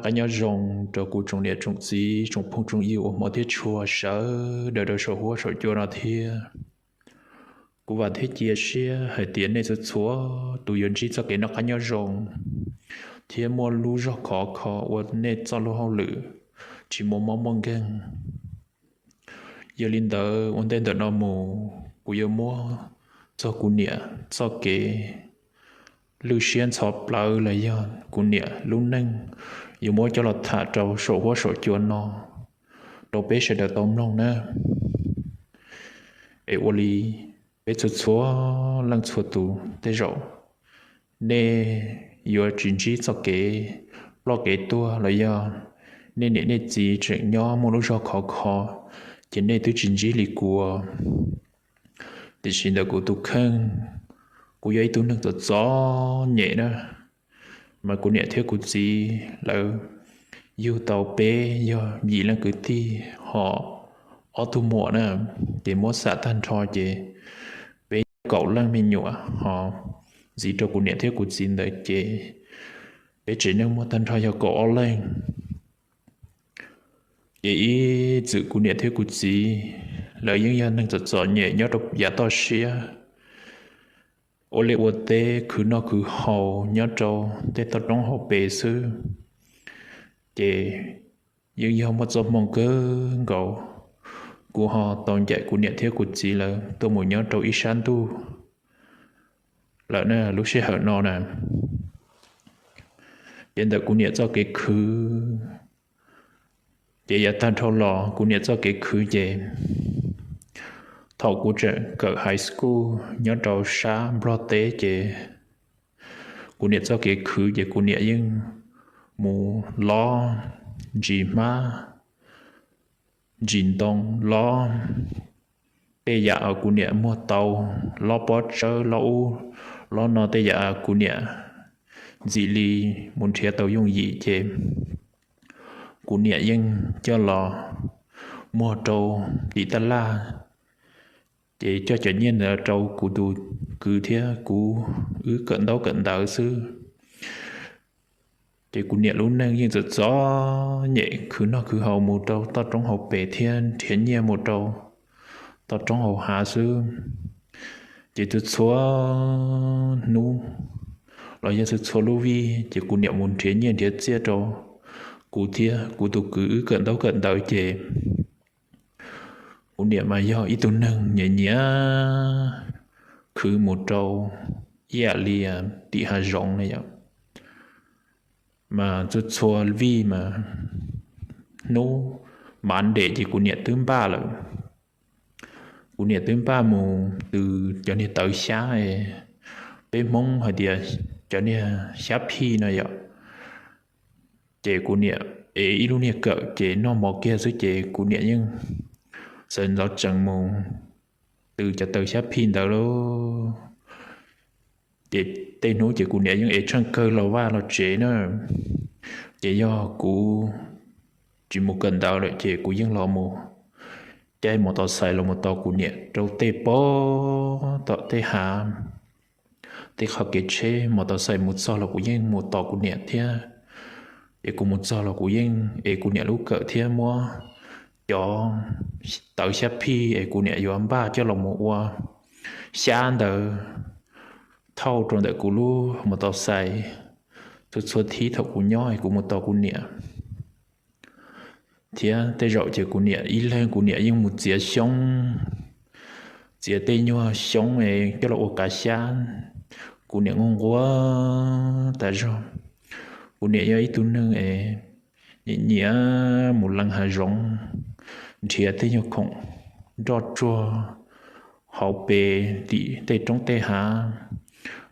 Qab nyob zoo rau kuv tsoom niam tsoom txiv tsoom phooj tsoom ywg uas hmov thiab tshua sawv daws rau saum huab saum cua no thiab. Kuv vam thiab cia siab hais tias nej txhua txhua tus yuav ntsib txoj kev noj qab nyob zoo thiab muaj lub zog khov kho ua nej txoj lub hauj lwm tsis muaj mob muaj nkeeg. Yog li ntawd ua ntej ntawm no mus kuv yuav muab txog kuv niam txoj kev lwj siab ntxhov plawv los yog kuv niam lub neej yuav muab coj los tham rau saum huab saum cua no rau peb sawv daws tau mloog na. Es ua li peb txhua txhua leej txhua tus tej zaum nej yuav tsis ntsib txoj kev ploj kev tuag los yog nej niam nej txiv tseem nyob muaj lub zog khov kho, ces nej twb tsis ntsib li kuv. Tiam sis ntawm kuv tus kheej, kuv yog ib tug neeg txom txom nyem na, mas kuv niam thiab kuv txiv lawv yug tau peb yog yim leej kwv tij ho ob tug muam na, ces muab xam tag nrho ces peb yog kaum leej me nyuam ho ntxiv rau kuv niam thiab kuv txiv ntawd ces peb tsev neeg muaj tag nrho yog kaum ob leeg. Ces ib txwm kuv niam thiab kuv txiv lawv yeej yog neeg txom txom nyem nyob rau yav toj siab, ua liaj ua teb khwv noj khwv haus nyob rau tej toj roob hauv pes xwb, ces yeej yog muaj txoj hmoo kawg nkaus kuv ho tau ncaim kuv niam thiab kuv txiv lawv tuaj mus nyob rau ib sab ntuj lawm na lub sij hawm no na. Ces ntawm kuv niam txoj kev khwv, ces yav tag nrho los kuv niam txoj kev khwv ces thaum kuv tseem kawm high school nyob rau sab Nplog teb ces kuv niam txoj kev khwv ces kuv niam yeej mus lob ntsis hmab, ntsis ntoo, lob tej yam kuv niam muag tau, lob pob tsawb, lob ub lob no tej yam kuv niam ntxim li mus nrhiav tau yooj yim ces kuv niam yeej coj los muag rau tim taj laj, ces coj cov nyiaj ntawd rau kuv tus kwv thiab kuv wb kawm ntaub kawm ntawv xwb. Ces kuv niam lub neej yeej txom txom nyem khwv noj khwv haus mus rau toj roob hauv pes thiab nrhiav nyiaj mus rau toj roob hauv hav xwb. Ces txhua txhua hnub los yog txhua txhua lub vij ces kuv niam mus nrhiav nyiaj nrhiav txiaj rau kuv thiab kuv tus kwv wb kawm ntaub kawm ntawv ces kuv niam mas yog ib tug neeg nyiam nyiam khwv mus rau ib yam li tim hav zoov na yom. Mas txhua txhua vij mas hnub Monday ces kuv niam twb npaj lawm. Kuv niam twb npaj mus tws cov niag tawv xyab, peb Hmoob hais tias cov niag xyab phij no yom. Ces kuv niam ev ib lub niag kawm ces noj mov kiag xwb ces kuv niam yeej sawv ntxov tsees mus tws cov tawv xyab phij ntawd lauj. Ces tej hnub ces kuv niam yeej ev tsheej kawg los vaj los tsev na. Ces yog kuv tsis mus kawm ntawv lawm ces kuv yeej los mus caij mos tos xais los mus tos kuv niam rau tej pob tom tej hav, tej qhov kev tsheb mos tos xais mus txog los kuv yeej mus tos kuv niam thiab. Ces kuv mus txog los kuv yeej ev kuv niam lub kawm thiab muab cov tawv xyab phij es kuv niam yuav npaj coj los mus ua xyab ntawd thauj rau ntawm kuv lub mos tos xais txhua txhua thib thaum kuv nyob es kuv mus tos kuv niam. Thiab tej zaum ces kuv niam ib leeg kuv niam yeej mus txiav xyoob, txiav tej nyuag xyoob es coj los ua kav xyab. Kuv niam nquag nquag tas zog. Kuv niam yog ib tug neeg es nyiam nyiam mus leej hav zoov, nrhiav tej nyuag khoom nroj tsuag hauv pes tim tej roob tej hav,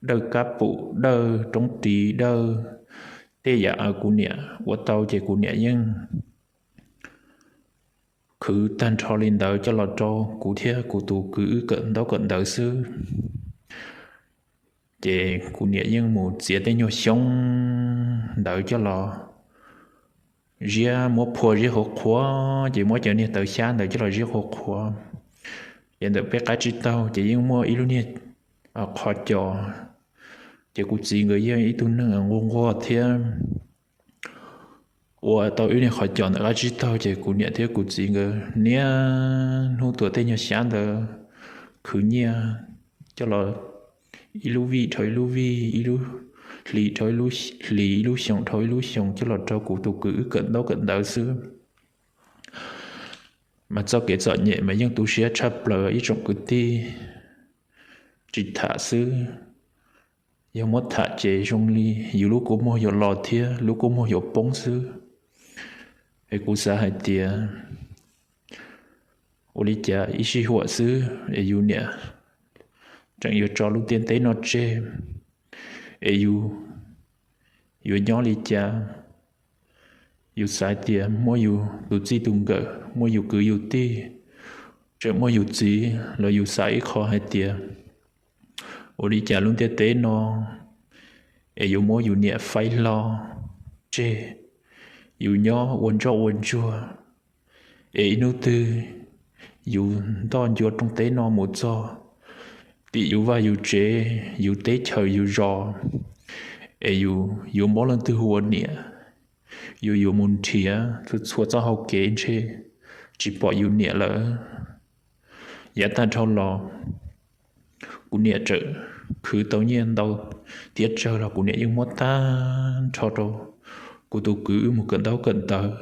dawj kab pum, dawj roob ris, dawj tej yam kuv niam ua tau ces kuv niam yeej khwv tag nrho li ntawd coj los rau kuv thiab kuv tus kwv wb kawm ntaub kawm ntawv xwb. Ces kuv niam yeej mus txiav tej nyuag xyoob ntawd coj los ziab, muab phua ziab qhuav qhuav, ces muab cov niag tawv xyab ntawd coj los ziab qhuav qhuav. Ces ntawm peb qab tsib taug ces yeej muaj ib lub niag qhov cos. Ces kuv txiv nkawd yeej ib tug neeg nquag nquag thiab ua tau ib niag qhov cos ntawm qab tsib taug ces kuv niam thiab kuv txiv nkawd niaj hnub tuam tej nyuag xyab ntawd khwv nyiaj coj los ib lub vij dhau ib lub vij, ib lub hlis dhau ib lub hlis, ib lub xyoo dhau ib lub xyoo coj los rau kuv tus kwv wb kawm ntaub kawm ntawv xwb. Mas txoj kev txom nyem mas yeej tu siab tshaj plaws ib tsoom kwv tij. Tsis tham xwb, yog muab tham ces zoo li yus lub kua muag yuav los thiab lub kua muag yuav poob xwb. Es kuv xav hais tias ua li cas ib sij huam xwb es yus niam tseem yuav tso lub ntiaj teb no tseg, es yus yuav nyob li cas? Yus xav tias muab yus tus txij tus nkawm, muab yus kwv yus tij, tseem muab yus txiv los yus xav ib qho hais tias ua li cas lub ntiaj teb no es yuav muab yus niam faib hlo tseg, yus nyob ua ntsoj ua ntsuag, es ib hnub twg yus ntoj ncua rooj teb no mus txog tim yus vaj yus tsev, yus teb chaws yus zos, es yus yuav muab leej twg ua niam? Yus yuav mus nrhiav txhua txhua txoj hau kev ntshe tsis pom yus niam lawm. Yav tag nrho los kuv niam tseem khwv tau nyiaj ntau tiab tsawg los kuv niam yeej muab tag nrho rau kuv tus kwv wb mus kawm ntaub kawm ntawv.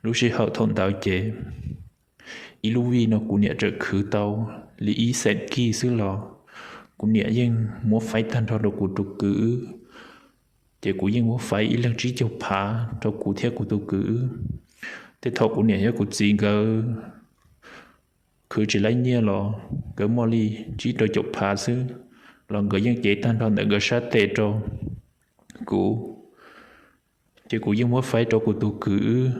Lub sij hawm thaum ntawd ces ib lub vij no kuv niam tseem khwv tau li ib xeem kij xwb los kuv niam yeej muab faib tag nrho rau kuv tus kwv wb. Ces kuv yeej muab faib ib leeg tsib caug phav rau kuv thiab kuv tus kwv wb. Tej thaum kuv niam thiab kuv txiv nkawd khwv tsis laib nyiaj los nkawd muaj li tsib rau caum phav xwb, los nkawd yeej cev tag nrho ntawm nkawd sab tes rau kuv, ces kuv yeej muab faib rau kuv tus kwv wb.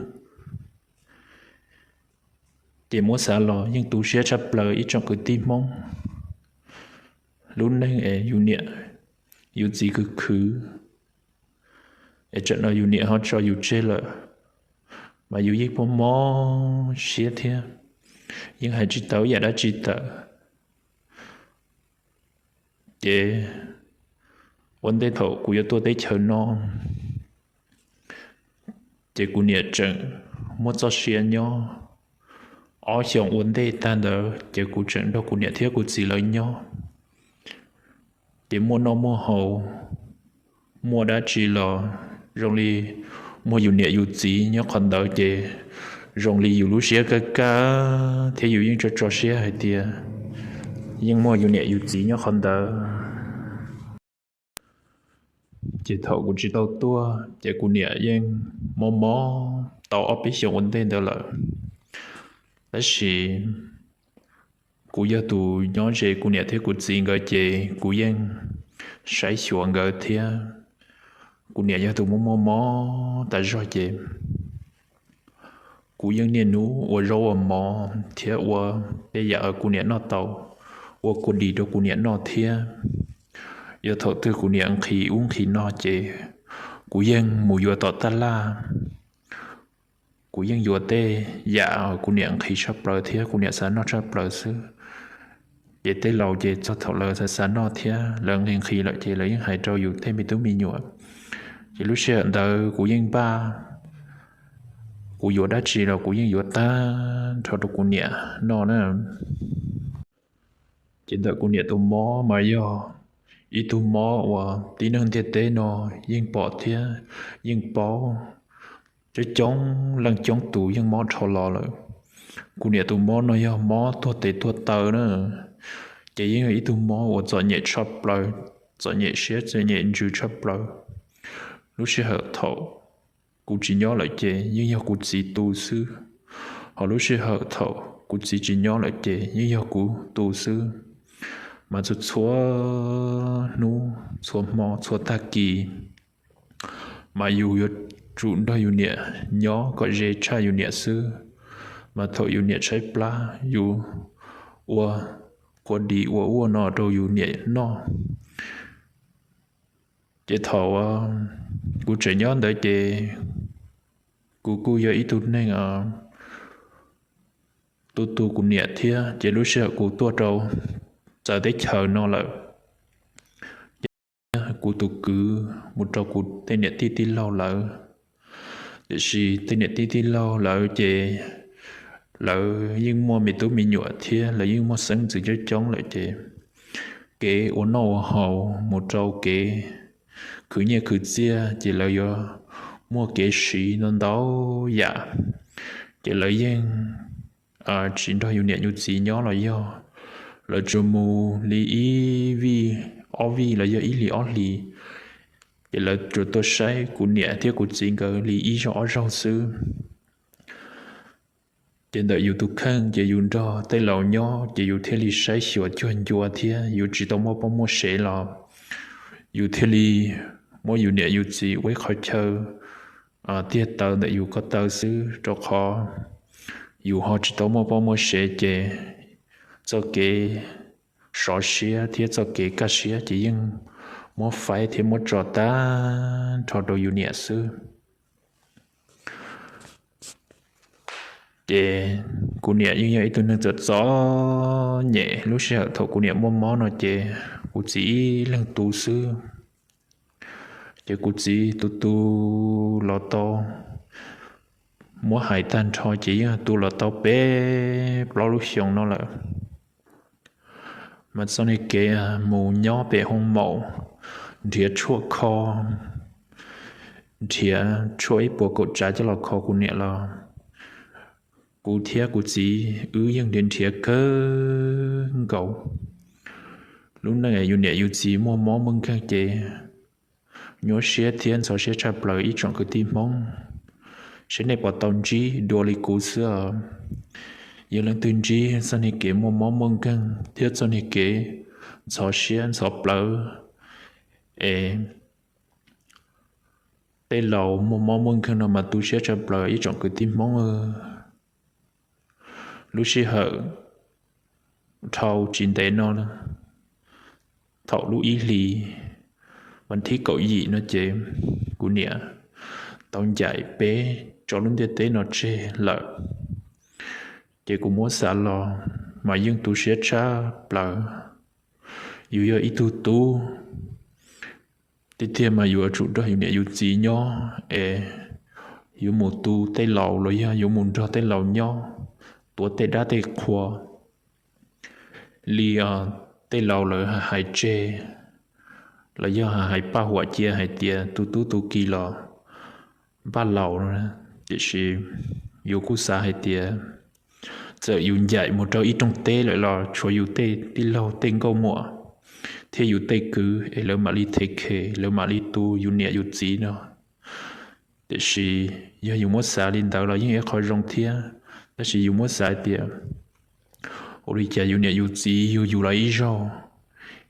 Ces muab xav los yeej tu siab tshaj plaws ib tsoom kwv tij Hmoob. Lub neej es yus niam yus txiv khwv khwv, es tsam no yus niam ho tso yus tseg lawm, mas yus yeej mob mob siab thiab yeej hais tsis tau ib yam dab tsi tawm. Ces ua ntej thaum kuv yuav tuaj teb chaws no, ces kuv niam tseem muaj txoj sia nyob. Ob xyoos ua ntej tag ntawd ces kuv tseem nrog kuv niam thiab kuv txiv lawv nyob. Ces muaj noj muaj haus, muaj dab tsi los zoo li muaj yus niam yus txiv nyob qhov ntawd ces zoo li yus lub siab kaj kaj thiab yus yeej tso tso siab hais tias yeej muaj yus niam yus txiv nyob qhov ntawd. Ces thaum kuv tsis tau tuaj ces kuv niam yeej mob mob tau ob peb xyoos ua ntej ntawd lawm. Tab sis kuv yog tus nyob ze kuv niam thiab kuv txiv nkawd ces kuv yeej saib xyuas nkawd thiab. Kuv niam yog tus muaj muaj mob tas zog ces kuv yeej niaj hnub ua zaub ua mov thiab ua tej yam kuv niam noj tau, ua kua dis rau kuv niam noj thiab. Yog thaum twg kuv niam nqhis ub nqhis no ces kuv yeej mus yuav tom taj laj. Kuv yeej yuav tej yam kuv niam nqhis tshaj plaws thiab kuv niam xav noj tshaj plaws xwb. Ces tej laus ces txog thaum lawv xav xav noj thiab lawv nqhis nqhis lawm ces lawv yeej hais rau yus tej me tub me nyuam. Ces lub sij hawm ntawd kuv yeej npaj, kuv yuav dab tsi los kuv yeej yuav tag nrho rau kuv niam noj na. Ces ntawm kuv niam tus mob mas yog ib tug mob uas tib neeg ntiaj teb no yeej pom thiab yeej paub. Coob coob leej coob tus yeej mob dhau los lawm. Kuv niam tus mob no yog mob tuag tes tuag taw na, ces yeej yog ib tug mob uas txom nyem tshaj plaws, txom nyem siab txom nyem ntsws tshaj plaws. Lub sij hawm thaum kuv tsis nyob lawm ces yeej yog kuv txiv tu xwb, ho lub sij hawm thaum kuv txiv tsis nyob lawm ces yeej yog kuv tu xwb. Mas txhua txhua hnub txhua hmo txhua tag kis mas yus yuav tsum nrog yus niam nyob kom ze tshaj yus niam xwb. Mas thaum yus niam tshaib plab yus ua kua dis ua ub ua no rau yus niam noj. Ces thaum kuv tseem nyob ntawd ces kuv kuj yog ib tug neeg tu tu kuv niam thiab. Ces lub sij hawm kuv tuaj rau txawv teb chaws no lawm, ces kuv tus kwv mus rau kuv tej niam tij tij laug lawv, Tiam sis tej niam tij tij laug lawv ces lawv yeej muaj me tub me nyuam thiab lawv yeej muaj xeeb ntxwv coob coob lawm ces kev ua noj ua haus mus rau kev khwv nyiaj khwv txiaj ces lawv yuav muaj kev siv ntau ntau yam. Ces lawv yeej tsis nrog yus niam yus txiv nyob los yog lawv tsuas mus li ib vij ob vij los yog ib hlis ob hlis, ces lawv tsuas tuaj saib kuv niam thiab kuv txiv nkawd li ib zaug ob zaug xwb. Ces ntawm yus tus kheej ces yus nrog tej laus nyob ces yus thiaj li saib xyuas cuag ncua thiab yus tsis tau muaj poj muaj sev los yus thiaj li muab yus niam yus txiv ua ib qhov chaw tiag taw ntawm yus ko taw xwb, rau qhov yus ho tsis tau muaj poj muaj sev ces txoj kev sov siab thiab txoj kev kaj siab ces yeej muab faib thiab muab tso tag nrho rau yus niam xwb. Ces kuv niam yeej yog ib tug neeg txom txom nyem. Lub sij hawm thaum kuv niam muaj mob no ces kuv txiv ib leeg tu xwb. Ces kuv txiv tu tu los tau, muab hais tag nrho ces yeej tu los tau peb plaub lub xyoo no lawm. Mas txoj niag kev mus nyob pem hoo maum, nrhiav tshuaj kho, nrhiav tshuaj ib puas kaum tsav coj los kho kuv niam los kuv thiab kuv txiv wb yeej nrhiav nrhiav kawg nkaus. Lub neej yus niam yus txiv muaj mob muaj nkeeg ces nyuaj siab thiab ntxhov siab tshaj plaws ib tsoom kwv tij Hmoob. Saib nej puas tau ntsib dua li kuv xwb os. Yog leej twg ntsib txoj niag kev muaj mob muaj nkeeg thiab txoj niag kev ntxhov siab ntxhov plawv es tej laus muaj mob muaj nkeeg no mas tu siab tshaj plaws ib tsoom kwv tij Hmoob. Lub sij hawm dhau tsis ntev no, thaum lub ib hlis vas thib kaum yim no ces kuv niam tau ncaim peb tso lub ntiaj teb no tseg lawm. Ces kuv muab xav los mas yeej tu siab tshaj plaws. Yus yog ib tug tub, tiag tiag mas yuav tsum nrog yus niam yus txiv nyob es yuav mus tu tej laus los yog yuav mus nrog tej laus nyob, tuav tej dab tej qhua li tej laus lawv hais tseg los yog hais paj huam cia hais tias tu tub tu ki los npaj laus no. Tiam sis yus kuj xav hais tias txawm yus ncaim mus rau ib rooj teb lawm los tshuav yus tej tij laug tej nkauj muam thiab yus tej kwv es lawv mam li thev khev, lawv mam li tu yus niam yus txiv no. Tiam sis yog yus muab xav li ntawd los yeej ib qho zoo thiab, tab sis yus muab xav tias ua li cas yus niam yus txiv yug yus los ib zaug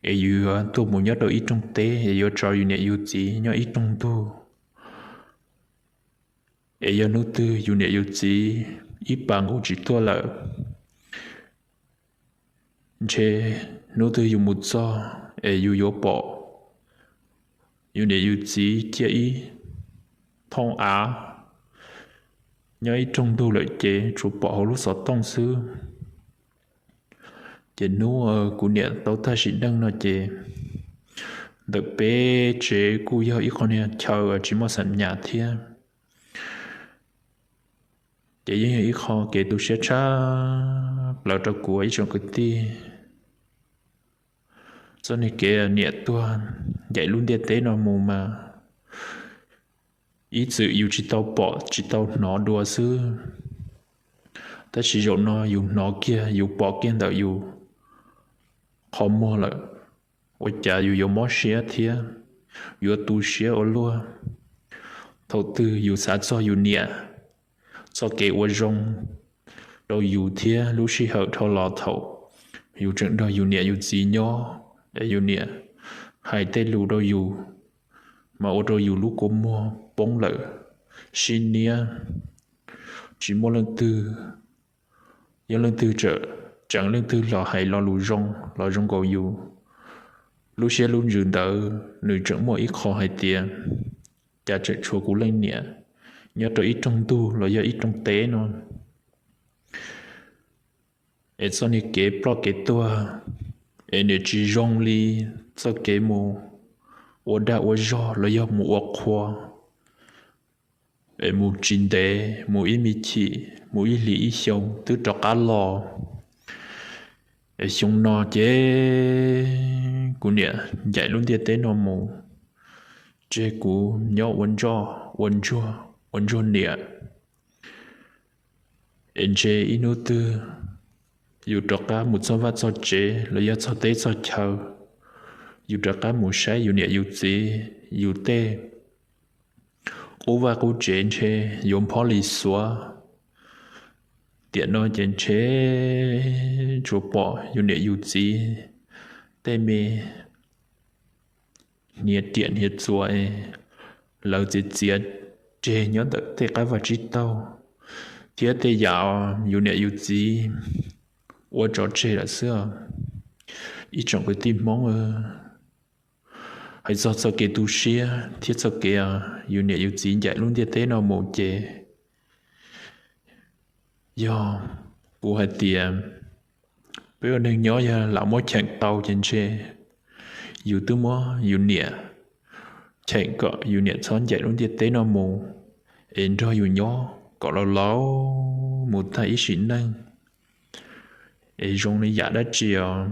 es yus yuav tuaj mus nyob rau ib rooj teb es yuav tso yus niam yus txiv nyob ib rooj ntug, es yog hnub twg yus niam yus txiv ib pas nkaus tsis tuaj lawm, ntshe hnub twg yus mus txog es yus yuav pom yus niam yus txiv cia ib thooj av nyob ib rooj ntug lawm ces tsuas pom hauv lub xov tooj xwb. Ces hnub kuv niam tau tag sim neej no ces ntawm peb tsev kuj yog ib qho niag chaw tsis muaj xam nyas thiab. Ces yeej yog ib qho kev tu siab tshaj plaws rau kuv ib tsoom kwv tij. Txoj niag kev niam tuag ncaim lub ntiaj teb no mus mas ib txwm yus tsis tau pom tsis tau hnov dua xwb, tab sis zaum no yus hnov kiag yus pom kiag ntawm yus qhov muag lawm, ua cas yus yuav mob siab thiab yuav tu siab ua luaj. Thaum twg yus xav txog yus niam txoj kev ua zoo rau yus thiab lub sij hawm dhau los thaum yus tseem nrog yus niam yus txiv nyob, es yus niam hais tej lus rau yus mas ua rau yus lub kua muag poob lawm, sib niab, tsis muaj leej twg, yog leej twg tseem, tseem leej twg los hais lo lus zoo los zoo nkaus yus. Lub siab lub ntsws ntawd nws tseem muaj ib qho hais tias, cas tseem tshuav kuv leej niam nyob rau ib rooj ntug los yog ib rooj teb no, es txoj niag kev ploj kev tuag es nws tsis zoo li txoj kev mus ua dag ua zog los yog mus ua qhua. Es mus tsis ntev, mus ib me chim, mus ib hlis ib xyoo twb rov qab los. Es xyoo no ces kuv niam ncaim lub ntiaj teb no mus, tseg kuv nyob ua ntsuag, ua ntsuag niam. Es ntshe ib hnub twg yus rov qab mus txog vaj txog tsev los yog txog teb txog chaw, yus rov qab mus saib yus niam yus txiv, yus tej qub vaj qub tsev ntshe yuav nphob li xuav. Tiam no ces ntshe tsuas pom yus niam yus txiv tej me hniav riam hniav txuas es lawv txiav txiav tseg nyob ntawm tej qab vaj tsib taug, thiab tej yam yus niam yus txiv ua tso tseg lawm xwb. Ib tsoom kwv tij Hmoob, hais txog txoj kev tu siab thiab txoj kev yus niam yus txiv ncaim lub ntiaj teb no mus ces yog kuv hais tias peb ua neeg nyob yog lam muab cheem tau ces ntshe yus twb muab yus niam cheem kom yus niam txhob ncaim lub ntiaj teb no mus, es nrog yus nyob kom laus laus mus tag ib sim neej. Es zoo li yam dab tsi os,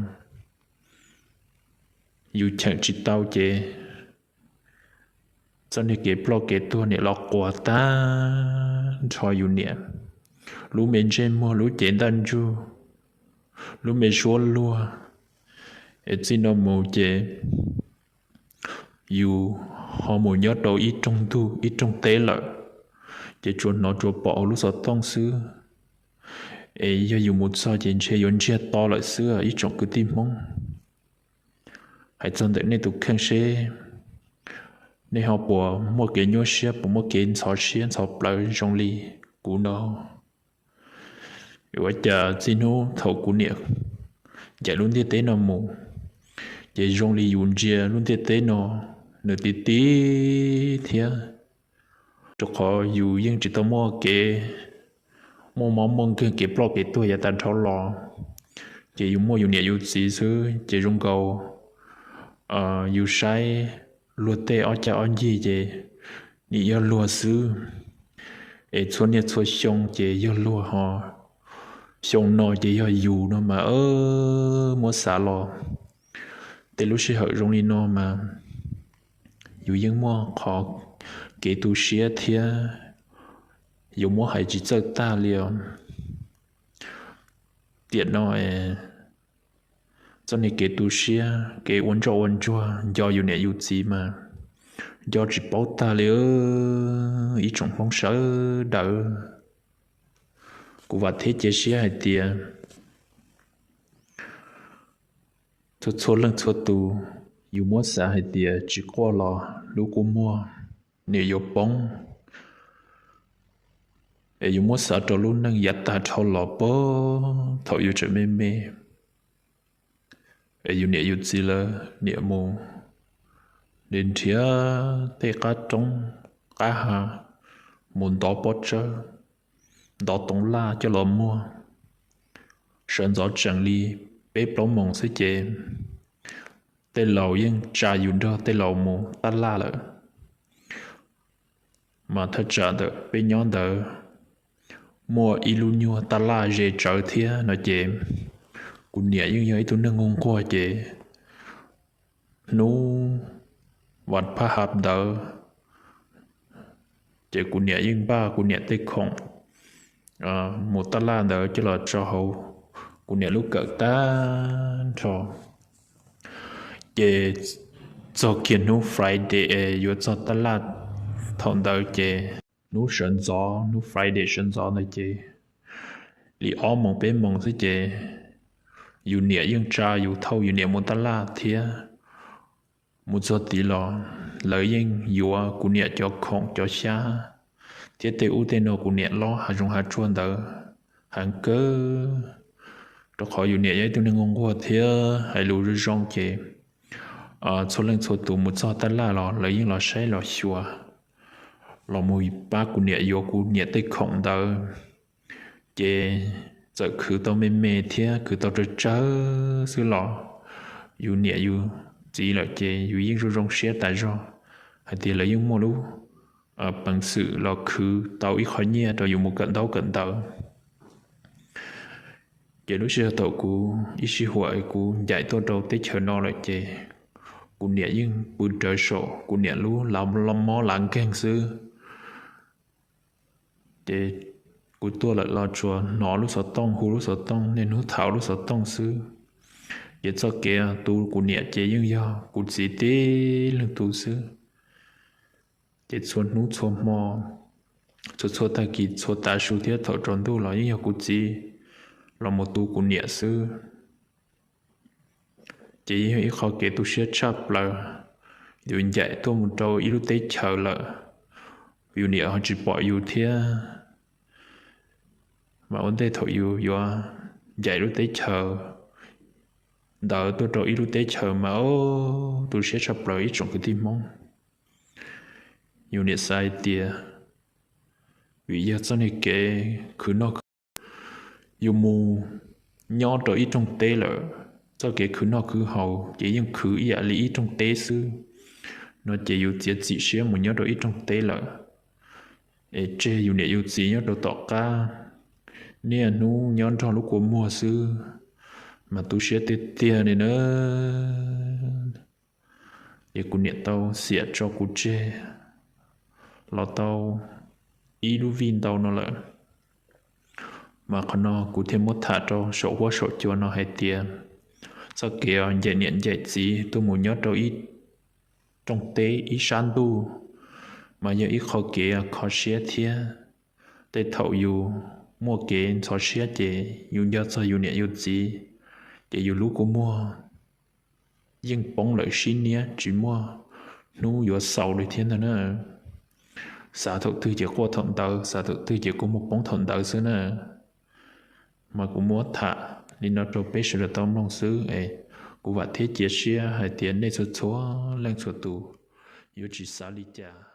yus cheem tsis tau ces txoj niag kev ploj kev tuag niam los quas tag nrho yus niam lub me ntsej muag, lub cev ntaj ntsug, lub me suab luag. Es txij no mus ces yus ho mus nyob rau ib rooj ntug ib rooj teb lawm, ces tsuas hnov tsuas pom hauv lub xov tooj xwb. Es yog yus mus txog ces ntshe yuav ntsiag to lawm xwb ib tsoom kwv tij Hmoob. Hais txog ntawm nej tus kheej seb nej ho puas muaj kev nyuaj siab, puas muaj kev ntxhov siab ntxhov plawv zoo li kuv no? Ua cas txij hnub thaum kuv niam ncaim lub ntiaj teb no mus, ces zoo li yus ntsia lub ntiaj teb no nws ti ti thiab, rau qhov yus yeej tsis tau muaj kev muaj mob muaj nkeeg kev ploj kev tuag yav tas dhau los, ces yus muaj yus niam yus txiv xwb ces zoo nkaus yus saib luag tej ob cag ob ncig ces nim yog luag xwb, es txhua niaj txhua xyoo ces yog luag ho xyoo no ces yog yus no mas muab xav los tej lub sij hawm zoo li no mas yus yeej muaj qhov kev tu siab thiab yuav muab hais tsis txawj tag li os. Tiam no es txoj niag kev tu siab kev ua ntsoj ua ntsuag nco yus niam yus txiv mas nco tsis paub tag li ib tsoom Hmoob sawv daws. Kuv vam thiab cia siab hais tias txhua txhua leej txhua tus, yus muab xav hais tias tsis quaj los lub kua muag nws yuav poob, es yus muab xav rau lub neej yav tag dhau los puag thaum yus tseem me me, es yus niam yus txiv lawv niam mus nrhiav tej qab roob qab hav, mus ntov pob tsawb, ntov toov laj coj los muag. Sawv ntxov tsees li peb plaub moos xwb ces tej laus yeej tsa yus nrog tej laus mus taj laj lawm. Mas thaj tsam ntawm peb nyob ntawd muaj ib lub nyuag taj laj ze tsawv thiab no ces kuv niam yeej yog ib tug neeg nquag nquag ces hnub vas phaj hab ntawd ces kuv niam yeej npaj kuv niam tej khoom mus taj laj ntawd coj los tso hauv kuv niam lub kawm tag nrho. Ces txog kiag hnub Friday es yuav txog taj laj thaum ntawd ces hnub sawv ntxov, hnub Friday sawv ntxov ntawd ces li ob moos peb moos xwb ces yus niam yeej tsa yus thauj yus niam mus taj laj thiab. Mus txog tid los lawv yeej yuav kuv niam cov khoom cov xyab thiab tej ub tej no kuv niam lob hav zoov hav tsuag ntawd heev kawg, rau qhov yus niam yog ib tug neeg nquag nquag thiab hais lus zoo zoo ces txhua leej txhua tus mus txog taj laj los lawv yeej los saib los xyuas, los mus pab kuv niam yuav kuv niam tej khoom ntawd. Ces txawm khwv tau me me thiab khwv tau tsawg tsawg xwb los yus niam yus txiv lawm ces yus yeej zoo zoo siab tas zog hais tias lawv yeej muaj lub peev xwm los khwv tau ib qho nyiaj rau yus mus kawm ntaub kawm ntawv. Ces lub sij hawm thaum kuv ib sij huam kuv ncaim tuaj rau teb chaws no lawm ces kuv niam yeej pw rawv saum kuv niam lub lav mob lav nkeeg xwb. Ces kuv tuaj lawm los tsuas hnov lub xov tooj, hu lub xov tooj, niaj hnub thaum lub xov tooj xwb. Ces txoj kev tu kuv niam ces yeej yog kuv txiv tib leeg tu xwb. Ces txhua hnub txhua hmo, txhua txhua tag kis txhua tav su thiab thaum tsaus ntuj los yeej yog kuv txiv los mus tu kuv niam xwb. Ces yeej yog ib qho kev tu siab tshaj plaws. Yus ncaim tuaj mus rau ib lub teb chaws lawm, yus niam ho tsis pom yus thiab. Mas ua ntej thaum yus yuav ncaim lub teb chaws ntawd tuaj rau ib lub teb chaws mas tu siab tshaj plaws ib tsoom kwv tij Hmoob. Yus niam xav hais tias vim yog txoj niag kev khwv noj khwv, yus mus nyob rau ib rooj teb lawm, txoj kev khwv noj khwv haus ces yeej khwv ib yam li ib rooj teb xwb no ces yus txiav txim siab mus nyob rau ib rooj teb lawm, es tseg yus niam yus txiv nyob rau tom qab, niaj hnub nyob nrog lub kua muag xwb, mas tu siab tiag tiag li na. Ces kuv niam tau xiam tso kuv tseg los tau ib lub vij ntau no lawm. Mas qhov no kuv thiaj muab tham rau saum huab saum cua no hais tias txoj kev ncaim niam ncaim txiv tuaj mus nyob rau ib rooj teb ib sab ntuj mas yog ib qho kev kho siab thiab. Tej thaum yus muaj kev ntxhov siab ces yus nco txog yus niam yus txiv, ces yus lub kua muag yeej poob lawm sib niab tsis muaj hnub yuav xaus li thiab ntag na. Xav thaum twg ces quaj thaum ntawd, xav thaum twg ces kua muag poob thaum ntawd xwb na. Mas kuv muab tham li no rau peb sawv daws tau mloog xwb es kuv vam thiab cia siab hais tias nej txhua txhua leej txhua tus yuav tsis xav li cas.